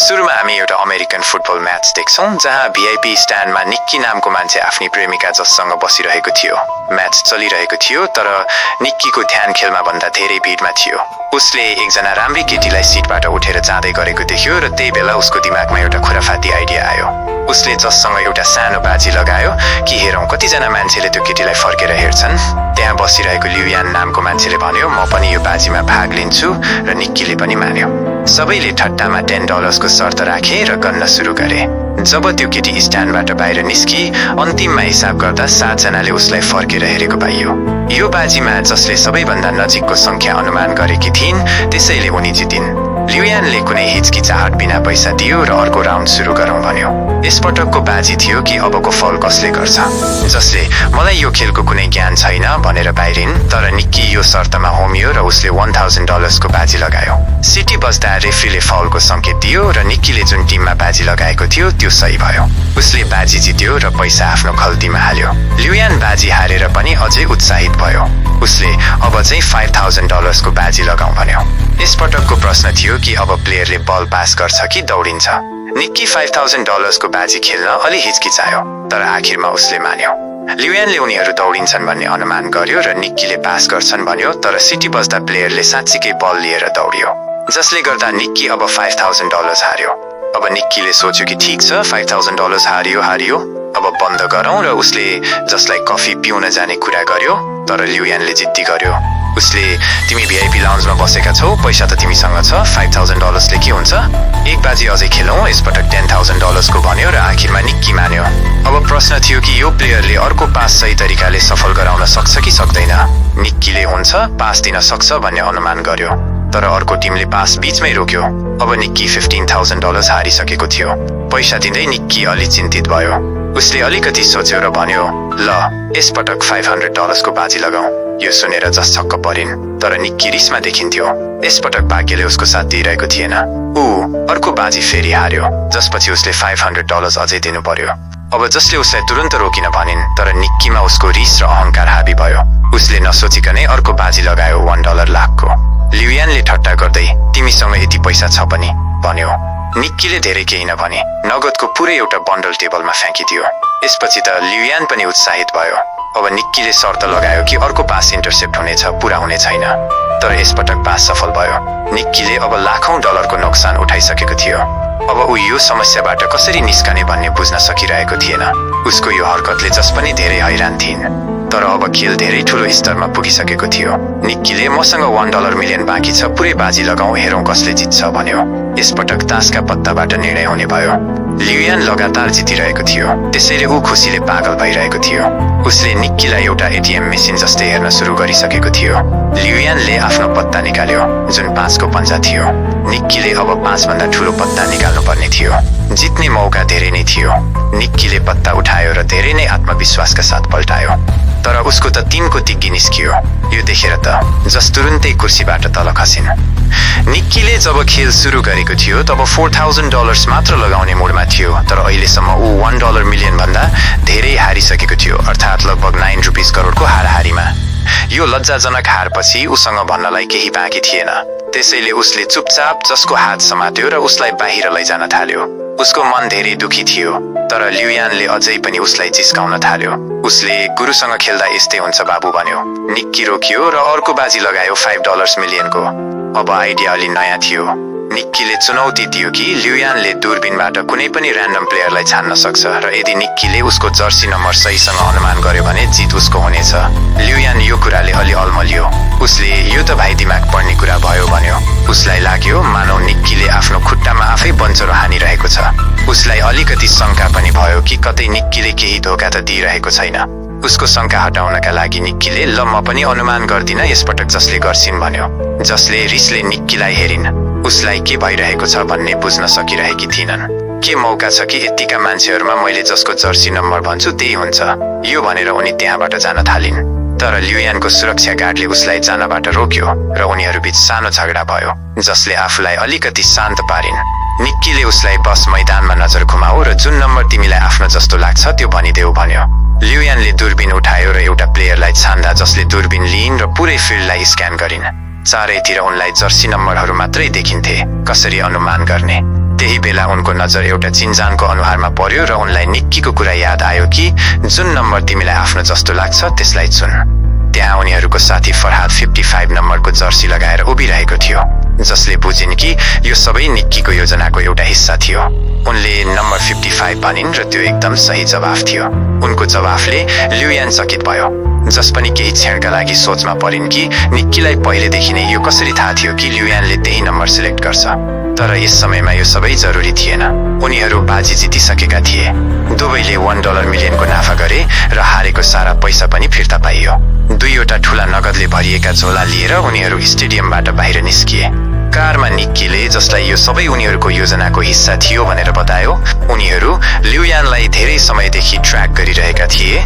सुरुमा हामी एउटा अमेरिकन फुटबल म्याच देख्छौं जहाँ भिआइपी स्ट्यान्डमा निक्की नामको मान्छे आफ्नी प्रेमिका जससँग बसिरहेको थियो। म्याच चलिरहेको थियो तर निक्कीको ध्यान खेलमा भन्दा धेरै भिडमा थियो। उसले एकजना राम्री केटीलाई सिटबाट उठेर जाँदै गरेको देख्यो र त्यही बेला उसको दिमागमा एउटा खुराफाती आइडिया आयो। उसले जससँग एउटा सानो बाजी लगायो कि हेरौं कतिजना मान्छेले त्यो केटीलाई फर्केर हेर्छन्। त्यहाँ बसिरहेको ल्युयान नामको मान्छेले भन्यो म पनि यो बाजीमा भाग लिन्छु र निक्कीले पनि मान्यो। सबैले ठट्टामा $10 को शर्त राखे र गन्न सुरु गरे। जब त्यो केटी स्ट्यान्डबाट बाहिर निस्की अन्तिममा हिसाब गर्दा 7 जनाले उसलाई फर्केर हेरेको पाइयो। यो बाजीमा जसले सबैभन्दा नजिकको संख्या अनुमान गरेकी थिइन् त्यसैले उनी जितिन्। ल्युयानले कुनै हिचकिचाहट बिना पैसा दियो र अर्को राउन्ड सुरु गरौँ भन्यो। यसपटकको बाजी थियो कि अबको फल कसले गर्छ। जसले मलाई यो खेलको कुनै ज्ञान छैन भनेर बाहिरिन् तर निक्की यो शर्तमा होमियो र उसले $1000 को बाजी लगायो। सिटी बज्दा रेफ्रीले फाउलको संकेत दियो र निक्कीले जुन टिममा बाजी लगाएको थियो त्यो सही भयो। उसले बाजी जित्यो र पैसा आफ्नो खल्तीमा हाल्यो। ल्युयान बाजी हारेर पनि अझै उत्साहित भयो। उसले अब चाहिँ $5000 को बाजी लगाउँ भन्यो। यसपटकको प्रश्न थियो कि अब प्लेयरले बल पास गर्छ कि दौडिन्छ। निक्की $5000 को बाजी खेल्न अलि हिचकिचायो तर आखिरमा उसले मान्यो। ल्युयानले उनीहरू दौडिन्छन् भन्ने अनुमान गर्यो र निक्कीले पास गर्छन् भन्यो तर सिटी बज्दा प्लेयरले साँच्चीकै बल लिएर दौडियो जसले गर्दा निक्की अब $5000 हार्यो। अब निक्कीले सोच्यो कि ठीक छ $5000 हारियो अब बन्द गरौँ र उसले जसलाई कफी पिउन जाने कुरा गर्यो तर ल्युयानले जिद्दी गर्यो। उसले तिमी भिआइपी लाउन्जमा बसेका छौ, पैसा त तिमीसँग छ, $5000 ले के हुन्छ, एक बाजी अझै खेलौँ, यसपटक $10,000 को भन्यो र आखिरमा निक्की मान्यो। अब प्रश्न थियो कि यो प्लेयरले अर्को पास सही तरिकाले सफल गराउन सक्छ कि सक्दैन। निक्कीले हुन्छ पास दिन सक्छ भन्ने अनुमान गर्यो तर अर्को टिमले पास बीचमै रोक्यो। अब निक्की $15,000 हारिसकेको थियो। पैसा दिँदै निक्की अलि चिन्तित भयो। उसले अलिकति सोच्यो र भन्यो ल यसपटक $500 को बाजी लगाऊ। यो सुनेर जस छक्क परिन् तर निक्की रिसमा देखिन्थ्यो। यसपटक भाग्यले उसको साथ दिइरहेको थिएन। अर्को बाजी फेरि हार्यो जसपछि उसले $500 अझै दिनु पर्यो। अब जसले उसलाई तुरन्त रोकिन भनिन् तर निक्कीमा उसको रिस र अहंकार हाबी भयो। उसले नसोचिकनै अर्को बाजी लगायो $1 लाखको। ल्युयानले ठट्टा गर्दै तिमीसँग यति पैसा छ पनि भन्यो। निक्कीले धेरै केही नभने नगदको पुरै एउटा बन्डल टेबलमा फ्याँकिदियो। यसपछि त ल्युयान पनि उत्साहित भयो। अब निक्कीले शर्त लगायो कि अर्को पास इन्टरसेप्ट हुनेछ, पूरा हुने छैन। तर यसपटक पास सफल भयो। निक्कीले अब लाखौं डलरको नोक्सान उठाइसकेको थियो। अब ऊ यो समस्याबाट कसरी निस्कने भन्ने बुझ्न सकिरहेको थिएन। उसको यो हरकतले जस पनि धेरै हैरान थिइन्। तर अब खेल धेरै ठूलो स्तरमा पुगिसकेको थियो। निक्कीले मसँग $1 मिलियन बाँकी छ, पुरै बाजी लगाऊ, हेरौं कसले जित्छ भन्यो। यसपटक तासका पत्ताबाट निर्णय हुने भयो। ल्युयान लगातार जितिरहेको थियो त्यसैले ऊ खुसीले पागल भइरहेको थियो। उसले निक्कीलाई एउटा एटिएम मेसिन जस्तै हेर्न सुरु गरिसकेको थियो। ल्युयानले आफ्नो पत्ता निकाल्यो जुन 5 को पन्जा थियो। निक्कीले अब 5 भन्दा ठूलो पत्ता निकाल्नु पर्ने थियो। जित्ने मौका धेरै नै थियो। निक्कीले पत्ता उठायो र धेरै नै आत्मविश्वासका साथ पल्टायो तर उसको त 3 को तिग्गी निस्कियो। यो देखेर त जस तुरुन्तै कुर्सीबाट तल खसिन्। निक्कीले जब खेल सुरु गरेको थियो तब $4000 मात्र लगाउने मुडमा थियो तर अहिलेसम्म ऊ $1 मिलियन भन्दा धेरै हारिसकेको थियो अर्थात् लगभग ₹9 करोडको हाराहारीमा। यो लज्जाजनक हारपछि उसँग भन्नलाई केही बाँकी थिएन। त्यसैले उसले चुपचाप जसको हात समात्यो र उसलाई बाहिर लैजान थाल्यो। उसको मन धेरै दुखी थियो तर ल्युयानले अझै पनि उसलाई जिस्काउन थाल्यो। उसले गुरुसँग खेल्दा यस्तै हुन्छ बाबु भन्यो। निक्की रोकियो र अर्को बाजी लगायो $5 मिलियनको। अब आइडिया अलि नयाँ थियो। निक्कीले चुनौती दियो कि ल्युयानले दूरबीनबाट कुनै पनि र्यान्डम प्लेयरलाई छान्न सक्छ र यदि निक्कीले उसको जर्सी नम्बर सहीसँग अनुमान गर्यो भने जित उसको हुनेछ। ल्युयान यो कुराले अलि अल्मलियो। उसले यो त भाइ दिमाग पर्ने कुरा भयो भन्यो। उसलाई लाग्यो मानौ निक्कीले आफ्नो खुट्टामा आफै बन्चरो हानिरहेको छ। उसलाई अलिकति शंका पनि भयो कि कतै निक्कीले केही धोका त दिइरहेको छैन। उसको शंका हटाउनका लागि निक्कीले ल म पनि अनुमान गर्दिन यसपटक जसले गर्छिन् भन्यो। जसले रिसले निक्कीलाई हेरिन्। उसलाई के भइरहेको छ भन्ने बुझ्न सकिरहेकी थिइनन्। के मौका छ कि यतिका मान्छेहरूमा मैले जसको जर्सी नम्बर भन्छु त्यही हुन्छ, यो भनेर उनी त्यहाँबाट जान थालिन्। तर ल्युयानको सुरक्षा गार्डले उसलाई जानबाट रोक्यो र उनीहरूबीच सानो झगडा भयो जसले आफूलाई अलिकति शान्त पारिन्। निक्कीले उसलाई बस मैदानमा नजर घुमाऊ र जुन नम्बर तिमीलाई आफ्नो जस्तो लाग्छ त्यो भनिदेऊ भन्यो। ल्युयानले दूरबीन उठायो र एउटा प्लेयरलाई छान्दा जसले दूरबीन लिइन् र पुरै फिल्डलाई स्क्यान गरिन्। चारैतिर उनलाई जर्सी नम्बरहरू मात्रै देखिन्थे। कसरी अनुमान गर्ने? त्यही बेला उनको नजर एउटा चिन्जानको अनुहारमा पर्यो र उनलाई निक्कीको कुरा याद आयो कि जुन नम्बर तिमीलाई आफ्नो जस्तो लाग्छ त्यसलाई चुन। त्यहाँ उनीहरूको साथी फरहाद 55 नम्बरको जर्सी लगाएर उभिरहेको थियो, जसले बुझिन् कि यो सबै निक्कीको योजनाको एउटा हिस्सा थियो। उनले नम्बर 55 भनिन् र त्यो एकदम सही जवाफ थियो। उनको जवाफले ल्युयान चकित भयो, जस पनि केही क्षणका लागि सोचमा परिन् कि निक्कीलाई पहिलेदेखि नै यो कसरी थाहा थियो कि ल्युयानले त्यही नम्बर सिलेक्ट गर्छ। तर यस समयमा यो सबै जरुरी थिएन। उनीहरू बाजी जितिसकेका थिए। दुवैले $1 मिलियनको नाफा गरे र हारेको सारा पैसा पनि फिर्ता पाइयो। 2वटा ठूला नगदले भरिएका झोला लिएर उनीहरू स्टेडियमबाट बाहिर निस्किए। कारमा निक्कीले, जसलाई यो सबै उनीहरूको योजनाको हिस्सा थियो भनेर बतायो, उनीहरू ल्युयानलाई धेरै समयदेखि ट्र्याक गरिरहेका थिए।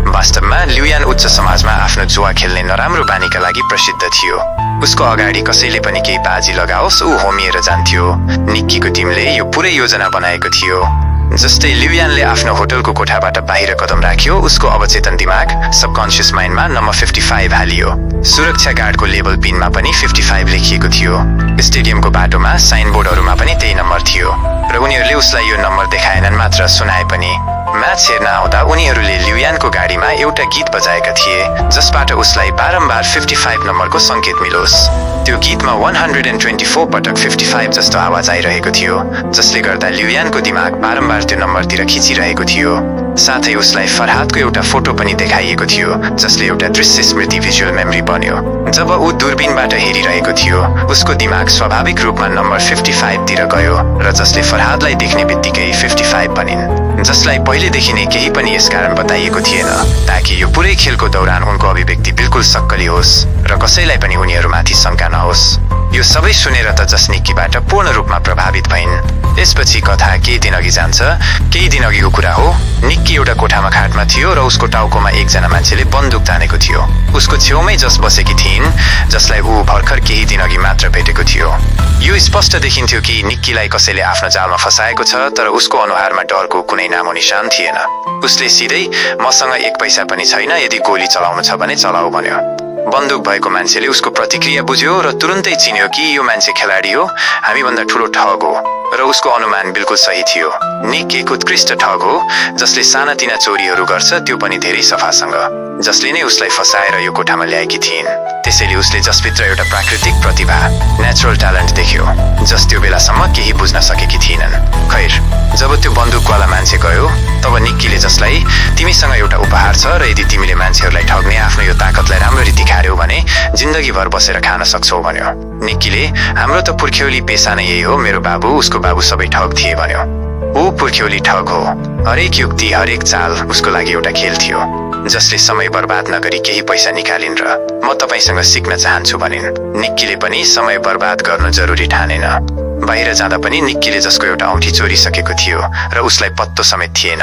वास्तवमा ल्युयान उच्च समाजमा आफ्नो जुवा खेल्ने नराम्रो बानीका लागि प्रसिद्ध थियो। उसको अगाडि कसैले पनि केही बाजी लगाओस् ऊ होमिएर जान्थ्यो। निक्कीको टिमले यो पुरै योजना बनाएको थियो। जस्तै ल्युयानले आफ्नो होटलको कोठाबाट बाहिर कदम राख्यो, उसको अवचेतन दिमाग सबकन्सियस माइन्डमा नम्बर 55 हालियो। सुरक्षा गार्डको लेबल पिनमा पनि 55 लेखिएको थियो। स्टेडियमको बाटोमा साइनबोर्डहरूमा पनि त्यही नम्बर थियो र उनीहरूले उसलाई यो नम्बर देखाएनन् मात्र, सुनाए पनि। म्याच हेर्न आउँदा उनीहरूले ल्युयानको गाडीमा एउटा गीत बजाएका थिए जसबाट उसलाई बारम्बार 55 नम्बरको संकेत मिलोस्। त्यो गीतमा 124 पटक 55 जस्तो आवाज आइरहेको थियो, जसले गर्दा ल्युयानको दिमाग बारम्बार त्यो नम्बरतिर खिचिरहेको थियो। साथै उसलाई फरहादको एउटा फोटो पनि देखाइएको थियो, जसले एउटा दृश्य स्मृति भिजुअल मेमोरी बन्यो। जब ऊ दूरबीनबाट हेरिरहेको थियो, उसको दिमाग स्वाभाविक रूपमा नम्बर 55 तिर गयो र जसले फरहादलाई देख्ने बित्तिकै 55 बनिन्, जसलाई पहिलेदेखि नै केही पनि यसकारण बताइएको थिएन ताकि यो पुरै खेलको दौरान उनको अभिव्यक्ति बिल्कुल सक्कली होस् र कसैलाई पनि उनीहरूमाथि शंका नहोस्। यो सबै सुनेर त जस निक्कीबाट पूर्ण रूपमा प्रभावित भइन्। यसपछि कथा केही दिन अघि जान्छ। केही दिन अघिको कुरा हो। निक्की एउटा कोठामा खाटमा थियो र उसको टाउकोमा एकजना मान्छेले बन्दुक तानेको थियो। उसको छेउमै जस बसेकी थिइन्, जसलाई ऊ भर्खर केही दिन अघि मात्र भेटेको थियो। यो स्पष्ट देखिन्थ्यो कि निक्कीलाई कसैले आफ्नो जालमा फसाएको छ, तर उसको अनुहारमा डरको कुनै नामो निशान थिएन। उसले सिधै मसँग 1 पैसा पनि छैन, यदि गोली चलाउनु छ भने चलाऊ भन्यो। बन्दुक भएको मान्छेले उसको प्रतिक्रिया बुझ्यो र तुरुन्तै चिन्यो कि यो मान्छे खेलाडी हो, हामीभन्दा ठूलो ठग हो र उसको अनुमान बिल्कुल सही थियो। निक एक उत्कृष्ट ठग हो जसले सानातिना चोरीहरू गर्छ, त्यो पनि धेरै सफासँग, जसले नै उसलाई फसाएर यो कोठामा ल्याएकी थिइन्। त्यसैले उसले जसभित्र एउटा प्राकृतिक प्रतिभा, नेचुरल ट्यालेन्ट देख्यो, जस त्यो बेलासम्म केही बुझ्न सकेकी थिएनन्। खैर, जब त्यो बन्दुकवाला मान्छे गयो, तब निक्कीले जसलाई तिमीसँग एउटा उपहार छ र यदि तिमीले मान्छेहरूलाई ठग्ने आफ्नो यो ताकतलाई राम्ररी देखार्यौ भने जिन्दगीभर बसेर खान सक्छौ भन्यो। निक्कीले हाम्रो त पुर्ख्यौली पेसा नै यही हो, मेरो बाबु उसको बाबु सबै ठग थिए भन्यो। ऊ पुर्ख्यौली ठग हो। हरेक युक्ति, हरेक चाल उसको लागि एउटा खेल थियो, जसले समय बर्बाद नगरी केही पैसा निकालिन् र म तपाईसँग सिक्न चाहन्छु भनिन्। निक्कीले पनि समय बर्बाद गर्नु जरुरी ठानेन। बाहिर जाँदा पनि निक्कीले जसको एउटा औँठी चोरिसकेको थियो र उसलाई पत्तो समेत थिएन।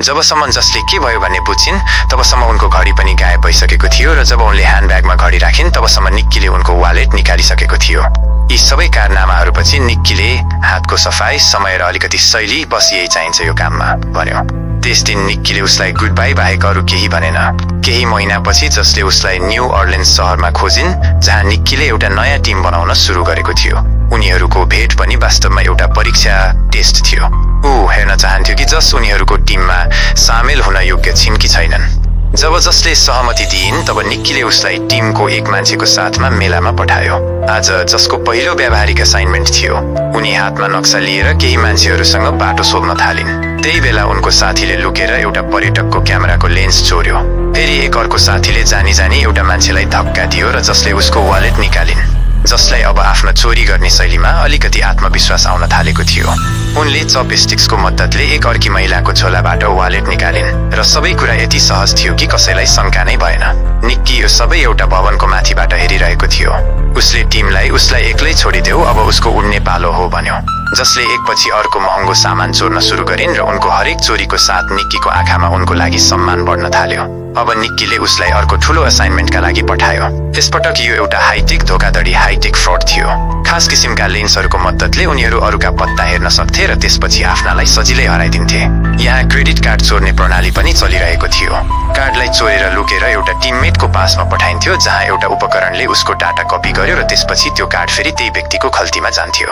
जबसम्म जसले के भयो भन्ने बुझिन् तबसम्म उनको घडी पनि गायब भइसकेको थियो र जब उनले ह्यान्डब्यागमा घडी राखिन् तबसम्म निक्कीले उनको वालेट निकालिसकेको थियो। यी सबै कारनामाहरूपछि निक्कीले हातको सफाई, समय र अलिकति शैली, बस यही चाहिन्छ यो काममा भन्यो। त्यस दिन निक्कीले उसलाई गुड बाई बाहेक अरू केही भनेन। केही महिनापछि जसले उसलाई न्यू अर्लिन्स शहरमा खोजिन्, जहाँ निक्कीले एउटा नयाँ टिम बनाउन सुरु गरेको थियो। उनीहरूको भेट पनि वास्तवमा एउटा परीक्षा टेस्ट थियो। ऊ हेर्न चाहन्थ्यो कि जस उनीहरूको टिममा सामेल हुन योग्य छिन् कि छैनन्। जब जसले सहमति दिइन् तब निक्कीले उसलाई टिमको एक मान्छेको साथमा मेलामा पठायो। आज जसको पहिलो व्यावहारिक असाइनमेन्ट थियो। उनी हातमा नक्सा लिएर केही मान्छेहरूसँग बाटो सोध्न थालिन्। त्यही बेला उनको साथीले लुकेर एउटा पर्यटकको क्यामेराको लेन्स चोर्यो। फेरि एक अर्को साथीले जानी जानी एउटा मान्छेलाई धक्का दियो र जसले उसको वालेट निकालिन्, जसलाई अब आफ्नो चोरी गर्ने शैलीमा अलिकति आत्मविश्वास आउन थालेको थियो। उनले चपस्टिक्सको मद्दतले एक अर्की महिलाको झोलाबाट वालेट निकालिन् र सबै कुरा यति सहज थियो कि कसैलाई शंका नै भएन। निक्की यो सबै एउटा भवनको माथिबाट हेरिरहेको थियो। उसले टिमलाई उसलाई एक्लै छोडिदेऊ, अब उसको उड्ने पालो हो भन्यो, जसले एकपछि अर्को महँगो सामान चोर्न सुरु गरिन् र उनको हरेक चोरीको साथ निक्कीको आँखामा उनको लागि सम्मान बढ्न थाल्यो। अब निक्कीले उसलाई अर्को ठूलो असाइनमेन्टका लागि पठायो। यसपटक यो एउटा हाइटेक धोखाधडी, हाइटेक फ्रड थियो। खास किसिमका लेन्सहरूको मद्दतले उनीहरू अरूका पत्ता हेर्न सक्थे र त्यसपछि आफ्नालाई सजिलै हराइदिन्थे। यहाँ क्रेडिट कार्ड चोर्ने प्रणाली पनि चलिरहेको थियो। कार्डलाई चोरेर लुकेर एउटा टिममेटको पासमा पठाइन्थ्यो, जहाँ एउटा उपकरणले उसको डाटा कपी गर्यो र त्यसपछि त्यो कार्ड फेरि त्यही व्यक्तिको खल्तीमा जान्थ्यो।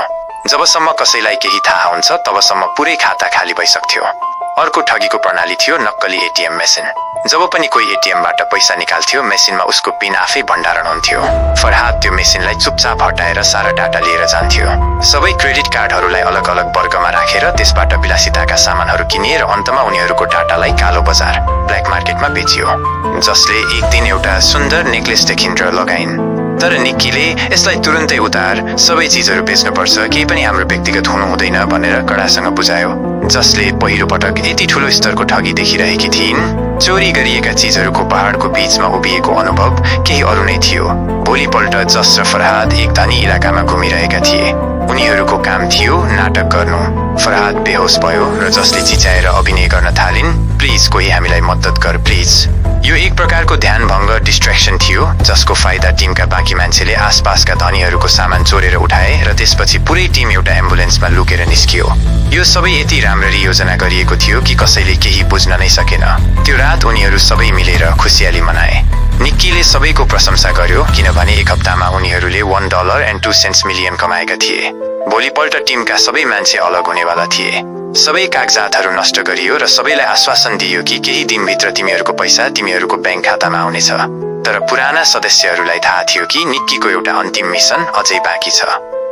जबसम्म कसैलाई केही थाहा हुन्छ तबसम्म पुरै खाता खाली भइसक्थ्यो। अर्को ठगीको प्रणाली थियो नक्कली एटीएम मेसिन। जब पनि कोही एटीएमबाट पैसा निकाल्थ्यो मेसिनमा उसको पिन आफै भण्डारण हुन्थ्यो। फरहाद त्यो मेसिनलाई चुपचाप हटाएर सारा डाटा लिएर जान्थ्यो। सबै क्रेडिट कार्डहरूलाई अलग अलग वर्गमा राखेर त्यसबाट विलासिताका सामानहरू किनिए र अन्तमा उनीहरूको डाटालाई कालो बजार ब्ल्याक मार्केटमा बेचियो, जसले एक दिन एउटा सुन्दर नेक्लेस देखिन्छ लगाइन्। तर निक्कीले यसलाई तुरुन्तै उतार, सबै चिजहरू बेच्नुपर्छ, केही पनि हाम्रो व्यक्तिगत हुनु हुँदैन भनेर कडासँग बुझायो, जसले पहिलो पटक यति ठूलो स्तरको ठगी देखिरहेकी थिइन्। चोरी गरिएका चिजहरूको पहाडको बीचमा उभिएको अनुभव केही अरू नै थियो। भोलिपल्ट जस र फरहाद एक धनी इलाकामा घुमिरहेका थिए। उनीहरूको काम थियो नाटक गर्नु। फरहाद बेहोस भयो र जसले चिच्याएर अभिनय गर्न थालिन्, प्लिज कोही हामीलाई मद्दत गर प्लिज। यो एक प्रकारको ध्यानभङ्ग डिस्ट्र्याक्सन थियो, जसको फाइदा टिमका बाँकी मान्छेले आसपासका धनीहरूको सामान चोरेर उठाए र त्यसपछि पुरै टिम एउटा एम्बुलेन्समा लुकेर निस्कियो। यो सबै यति राम्ररी योजना गरिएको थियो कि कसैले केही बुझ्न नै सकेन। त्यो रात उनीहरू सबै मिलेर खुसियाली मनाए। निक्कीले सबैको प्रशंसा गर्यो किनभने एक हप्तामा उनीहरूले $1.02 मिलियन कमाएका थिए। भोलिपल्ट टिमका सबै मान्छे अलग हुनेवाला थिए। सबै कागजातहरू नष्ट गरियो र सबैलाई आश्वासन दिइयो कि केही दिनभित्र तिमीहरूको पैसा तिमीहरूको ब्याङ्क खातामा आउनेछ। तर पुराना सदस्यहरूलाई थाहा थियो कि निक्कीको एउटा अन्तिम मिसन अझै बाँकी छ।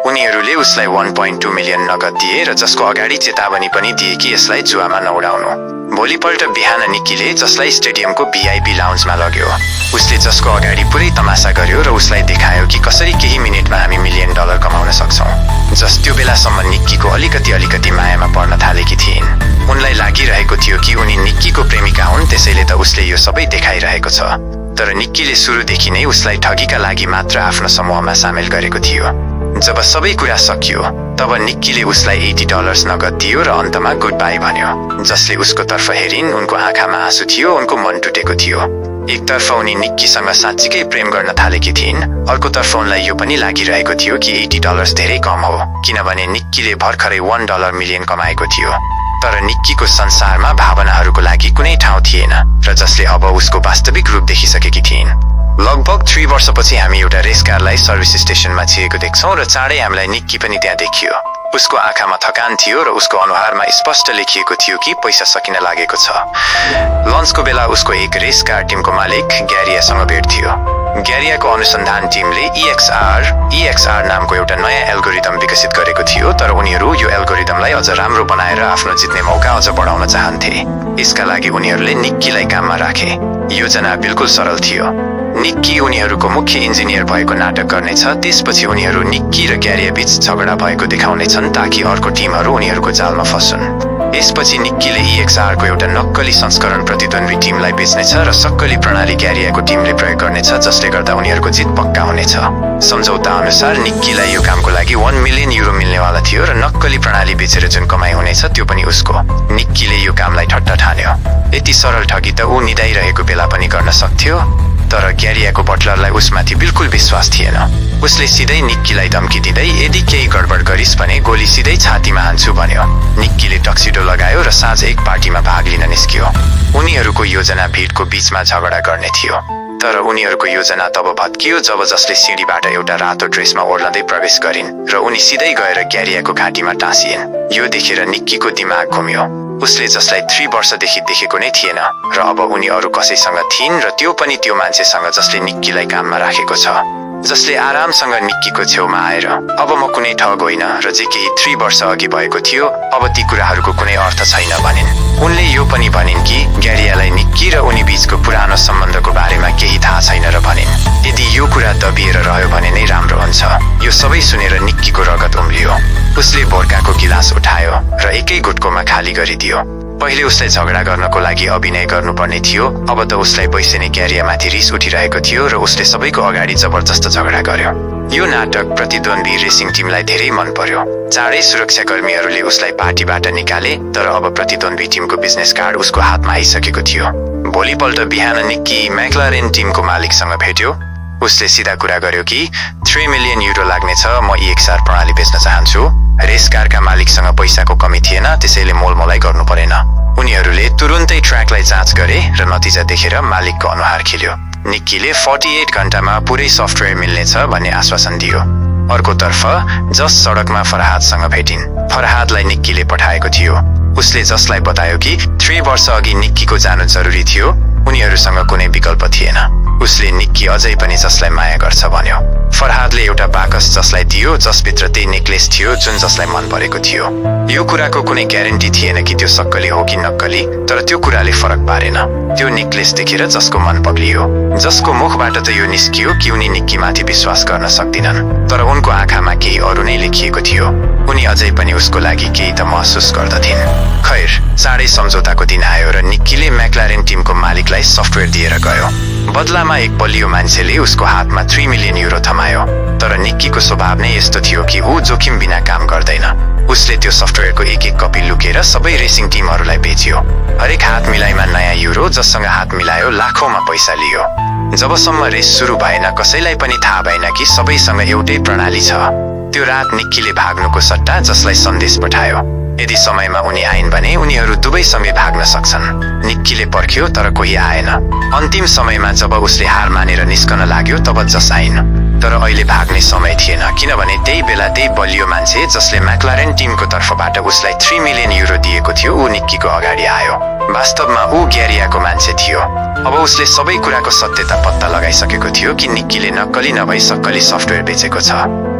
उनीहरूले उसलाई 1.2 मिलियन नगद दिए र जसको अगाडि चेतावनी पनि दिए कि यसलाई जुवामा नउडाउनु। भोलिपल्ट बिहान निक्कीले जसलाई स्टेडियमको VIP लाउन्जमा लग्यो। उसले जसको अगाडि पुरै तमासा गर्यो र उसलाई देखायो कि कसरी केही मिनेटमा हामी $1 मिलियन कमाउन सक्छौँ। जस त्यो बेलासम्म निक्कीको अलिकति मायामा पर्न थालेकी थिइन्। उनलाई लागिरहेको थियो कि उनी निक्कीको प्रेमिका हुन्, त्यसैले त उसले यो सबै देखाइरहेको छ। तर निक्कीले सुरुदेखि नै उसलाई ठगीका लागि मात्र आफ्नो समूहमा सामेल गरेको थियो। जब सबै कुरा सकियो तब निक्कीले उसलाई $80 नगद दियो र अन्तमा गुड बाई भन्यो। जसले उसको तर्फ हेरिन् उनको आँखामा आँसु थियो, उनको मन टुटेको थियो। एकतर्फ उनी निक्कीसँग साँच्चीकै प्रेम गर्न थालेकी थिइन्, अर्कोतर्फ उनलाई यो पनि लागिरहेको थियो कि $80 धेरै कम हो किनभने निक्कीले भर्खरै $1 मिलियन कमाएको थियो। तर निक्कीको संसारमा भावनाहरूको लागि कुनै ठाउँ थिएन र जसले अब उसको वास्तविक रूप देखिसकेकी थिइन्। लगभग 3 वर्षपछि हामी एउटा रेस कारलाई सर्भिस स्टेशनमा छिरेको देख्छौँ र चाँडै हामीलाई निक्की पनि त्यहाँ देखियो। उसको आँखामा थकान थियो र उसको अनुहारमा स्पष्ट लेखिएको थियो कि पैसा सकिन लागेको छ। लन्चको बेला उसको एक रेस कार टिमको मालिक ग्यारियासँग भेट थियो। ग्यारियाको अनुसन्धान टिमले EXR नामको एउटा नयाँ एल्गोरिदम विकसित गरेको थियो, तर उनीहरू यो एल्गोरिदमलाई अझ राम्रो बनाएर आफ्नो जित्ने मौका अझ बढाउन चाहन्थे। यसका लागि उनीहरूले निक्कीलाई काममा राखे। योजना बिल्कुल सरल थियो। निक्की उनीहरूको मुख्य इन्जिनियर भएको नाटक गर्नेछ, त्यसपछि उनीहरू निक्की र ग्यारिया बीच झगडा भएको देखाउनेछन् ताकि अर्को टिमहरू उनीहरूको जालमा फस्छन्। यसपछि निक्कीले EXR को एउटा नक्कली संस्करण प्रतिद्वन्दी टिमलाई बेच्नेछ र सक्कली प्रणाली ग्यारियाको टिमले प्रयोग गर्नेछ, जसले गर्दा उनीहरूको जित पक्का हुनेछ। सम्झौता अनुसार निक्कीलाई यो कामको लागि €1 मिलियन मिल्नेवाला थियो र नक्कली प्रणाली बेचेर जुन कमाइ हुनेछ त्यो पनि उसको। निक्कीले यो कामलाई ठट्टा ठान्यो। यति सरल ठगी त ऊ निदाइरहेको बेला पनि गर्न सक्थ्यो, तर ग्यारियाको बटलरलाई उसमाथि बिल्कुल विश्वास थिएन। उसले सिधै निक्कीलाई धम्की दिँदै यदि केही गडबड गरिस् भने गोली सिधै छातीमा हान्छु भन्यो। निक्कीले टक्सिडो लगायो र साँझ एक पार्टीमा भाग लिन निस्कियो। उनीहरूको योजना भिडको बीचमा झगडा गर्ने थियो, तर उनीहरूको योजना तब भत्कियो जब जसले सिडीबाट एउटा रातो ड्रेसमा ओर्लँदै प्रवेश गरिन् र उनी सिधै गएर ग्यारियाको घाँटीमा टाँसिएन्। यो देखेर निक्कीको दिमाग घुम्यो। उसले जसलाई 3 वर्षदेखि देखेको नै थिएन र अब उनी अरू कसैसँग थिइन् र त्यो पनि त्यो मान्छेसँग जसले निक्कीलाई काममा राखेको छ, जसले आरामसँग निक्कीको छेउमा आएर अब म कुनै ठग होइन र जे केही 3 वर्ष अघि भएको थियो अब ती कुराहरूको कुनै अर्थ छैन भनिन्। उनले यो पनि भनिन् कि ग्यारियालाई निक्की र उनी बीचको पुरानो सम्बन्धको बारेमा केही थाहा छैन र भनिन् यदि यो कुरा दबिएर रह्यो भने नै राम्रो हुन्छ। यो सबै सुनेर निक्कीको रगत उम्लियो। उसले भोड्काको गिलास उठायो र एकै गुटकोमा खाली गरिदियो। पहिले उसलाई झगडा गर्नको लागि अभिनय गर्नुपर्ने थियो, अब त उसलाई बैसेने ग्यारियामाथि रिस उठिरहेको थियो र उसले सबैको अगाडि जबरजस्त झगडा गर्यो। यो नाटक प्रतिद्वन्दी रेसिङ टिमलाई धेरै मन पर्यो। चाँडै सुरक्षाकर्मीहरूले उसलाई पार्टीबाट निकाले, तर अब प्रतिद्वन्दी टिमको बिजनेस कार्ड उसको हातमा आइसकेको थियो। भोलिपल्ट बिहान निक्की मैक्लारेन टिमको मालिकसँग भेट्यो। उसले सिधा कुरा गर्यो कि €3 मिलियन लाग्नेछ, म EXR प्रणाली बेच्न चाहन्छु। रेस कारका मालिकसँग पैसाको कमी थिएन, त्यसैले मोलमोलाई गर्नु परेन। उनीहरूले तुरुन्तै ट्र्याकलाई जाँच गरे र नतिजा देखेर मालिकको अनुहार खिल्यो। निक्कीले 48 घण्टामा पुरै सफ्टवेयर मिल्नेछ भन्ने आश्वासन दियो। अर्कोतर्फ जस सडकमा फरहादसँग भेटिन्। फरहादलाई निक्कीले पठाएको थियो। उसले जसलाई बतायो कि 3 वर्ष अघि निक्कीको जानु जरुरी थियो, उनीहरूसँग कुनै विकल्प थिएन। उसले निक्की अझै पनि जसलाई माया गर्छ भन्यो। फरहादले एउटा बाकस जसलाई दियो, जसभित्र त्यही नेक्लेस थियो जुन जसलाई मन परेको थियो। यो कुराको कुनै ग्यारेन्टी थिएन कि त्यो सक्कली हो कि नक्कली, तर त्यो कुराले फरक पारेन। त्यो नेक्लेस देखेर जसको मन पग्लियो। जसको मुखबाट त यो निस्कियो कि उनी निक्कीमाथि विश्वास गर्न सक्दिनन्, तर उनको आँखामा केही अरू नै लेखिएको थियो। उनी अझै पनि उसको लागि केही त महसुस गर्दथिन्। खैर, चाँडै सम्झौताको दिन आयो र निक्कीले मैक्लारेन टिमको मालिकलाई सफ्टवेयर दिएर गयो। बदलामा एक बलियो मान्छेले उसको हातमा 3 मिलियन युरो थमायो। तर निक्कीको स्वभाव नै यस्तो थियो कि ऊ जोखिम बिना काम गर्दैन। उसले त्यो सफ्टवेयरको एक कपी लुकेर सबै रेसिङ टिमहरूलाई बेच्यो। हरेक हात मिलाइमा नयाँ युरो, जससँग हात मिलायो लाखौंमा पैसा लियो। जबसम्म रेस सुरु भएन, कसैलाई पनि थाहा भएन कि सबैसँग एउटै प्रणाली छ। त्यो रात निक्कीले भाग्नुको सट्टा जसलाई सन्देश पठायो। यदि समयमा उनी आइन् भने उनीहरू दुवै सँगै भाग्न सक्छन्। निक्कीले पर्ख्यो तर कोही आएन। अन्तिम समयमा जब उसले हार मानेर निस्कन लाग्यो तब जस आइन्। तर अहिले भाग्ने समय थिएन, किनभने त्यही बेला त्यही बलियो मान्छे जसले मैक्लारेन टिमको तर्फबाट उसलाई 3 मिलियन युरो दिएको थियो, ऊ निक्कीको अगाडि आयो। वास्तवमा ऊ ग्यारियाको मान्छे थियो। अब उसले सबै कुराको सत्यता पत्ता लगाइसकेको थियो कि निक्कीले नक्कली नभई सक्कली सफ्टवेयर बेचेको छ।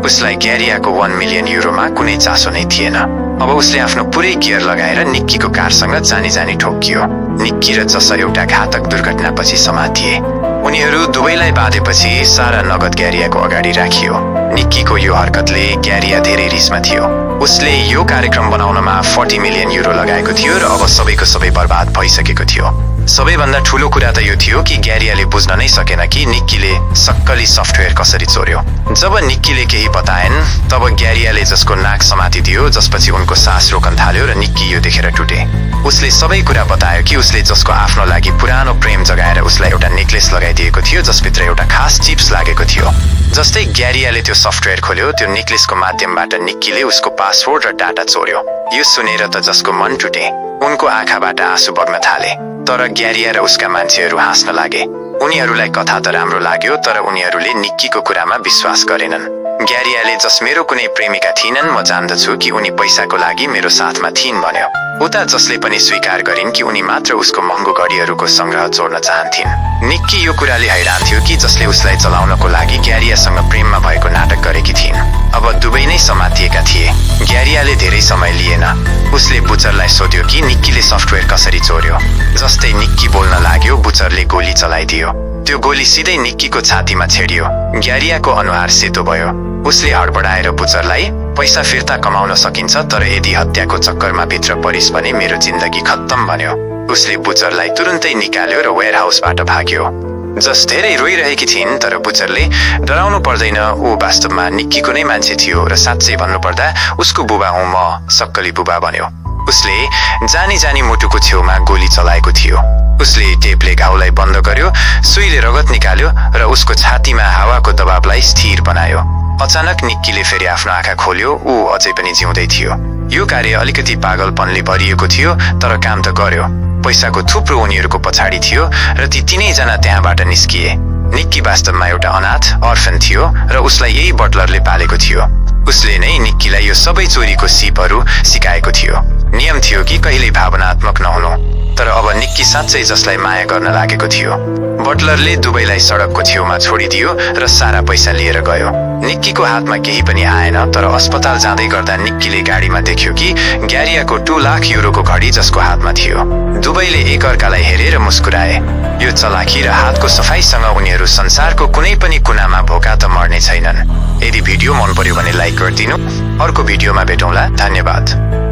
उसलाई ग्यारियाको 1 मिलियन युरोमा कुनै चासो नै थिएन। अब उसले आफ्नो पुरै गियर लगाएर निक्कीको कारसँग जानी ठोकियो। निक्की र जस एउटा घातक दुर्घटनापछि समातिए। उनीहरू दुवैलाई बाँधेपछि सारा नगद ग्यारियाको अगाडि राखियो। निक्कीको यो हरकतले ग्यारिया धेरै रिसमा थियो। उसले यो कार्यक्रम बनाउनमा 40 मिलियन युरो लगाएको थियो र अब सबैको सबै बर्बाद भइसकेको थियो। सबैभन्दा ठूलो कुरा त यो थियो कि ग्यारियाले बुझ्न नै सकेन कि निक्कीले सक्कली सफ्टवेयर कसरी चोर्यो। जब निक्कीले केही बताएन् तब ग्यारियाले जसको नाक समातिदियो, जसपछि उनको सास रोकन थाल्यो र निक्की यो देखेर टुटे। उसले सबै कुरा बतायो कि उसले जसको आफ्नो लागि पुरानो प्रेम जगाएर उसलाई एउटा नेक्लेस लगाइदिएको थियो, जसभित्र एउटा खास चिप्स लागेको थियो। जस्तै ग्यारियाले त्यो सफ्टवेयर खोल्यो, त्यो नेक्लेसको माध्यमबाट निक्कीले उसको पासवर्ड र डाटा चोर्यो। यो सुनेर त जसको मन टुटे। उनको आँखाबाट आँसु बग्न थाले। तर ग्यारिया र उसका मान्छेहरू हाँस्न लागे। उनीहरूलाई कथा त राम्रो लाग्यो, तर उनीहरूले निक्कीको कुरामा विश्वास गरेनन्। ग्यारियाले जस मेरो कुनै प्रेमिका थिइनन्, म जान्दछु कि उनी पैसाको लागि मेरो साथमा थिइन् भन्यो। उता जसले पनि स्वीकार गरिन् कि उनी मात्र उसको महँगो घडीहरूको संग्रह जोड्न चाहन्थिन्। निक्की यो कुराले हैरान थियो कि जसले उसलाई चलाउनको लागि ग्यारियासँग प्रेममा भएको नाटक गरेकी थिइन्, अब दुवै नै समातिएका थिए। ग्यारियाले धेरै समय लिएन। उसले बुचरलाई सोध्यो कि निक्कीले सफ्टवेयर कसरी चोर्यो। जस्तै निक्की बोल्न लाग्यो, बुचरले गोली चलाइदियो। त्यो गोली सिधै निक्कीको छातीमा छेडियो। ग्यारियाको अनुहार सेतो भयो। उसले हडबडाएर बुचरलाई, पैसा फिर्ता कमाउन सकिन्छ, तर यदि हत्याको चक्करमा भित्र परिस् भने मेरो जिन्दगी खत्तम भन्यो। उसले बुचरलाई तुरुन्तै निकाल्यो र वेयरहाउसबाट भाग्यो। जस धेरै रोइरहेकी थिइन्, तर बुचरले डराउनु पर्दैन, ऊ वास्तवमा निक्कीको नै मान्छे थियो र साँच्चै भन्नुपर्दा उसको बुबा हुँ म, सक्कली बुबा भन्यो। उसले जानी मुटुको छेउमा गोली चलाएको थियो। उसले टेपले घाउलाई बन्द गर्यो, सुईले रगत निकाल्यो र उसको छातीमा हावाको दबावलाई स्थिर बनायो। अचानक निक्कीले फेरि आफ्नो आँखा खोल्यो। ऊ अझै पनि जिउँदै थियो। यो कार्य अलिकति पागलपनले भरिएको थियो, तर काम त गर्यो। पैसाको थुप्रो उनीहरूको पछाडि थियो र ती तीनैजना त्यहाँबाट निस्किए। निक्की वास्तवमा एउटा अनाथ अर्फन थियो र उसलाई यही बटलरले पालेको थियो। उसले नै निक्कीलाई यो सबै चोरीको सिपहरू सिकाएको थियो। नियम थियो कि कहिल्यै भावनात्मक नहुनु। तर अब निक्की साँच्चै जसलाई माया गर्न लागेको थियो। बटलरले दुवैलाई सडकको छेउमा छोडिदियो र सारा पैसा लिएर गयो। निक्कीको हातमा केही पनि आएन, तर अस्पताल जाँदै गर्दा निक्कीले गाडीमा देख्यो कि ग्यारियाको 2 लाख युरोको घडी जसको हातमा थियो। दुवैले एकअर्कालाई हेरेर मुस्कुराए। यो चलाखी र हातको सफाइसँग उनीहरू संसारको कुनै पनि कुनामा भोका त मर्ने छैनन्। यदि भिडियो मन पर्यो भने लाइक गरिदिनु। अर्को भिडियोमा भेटौँला। धन्यवाद।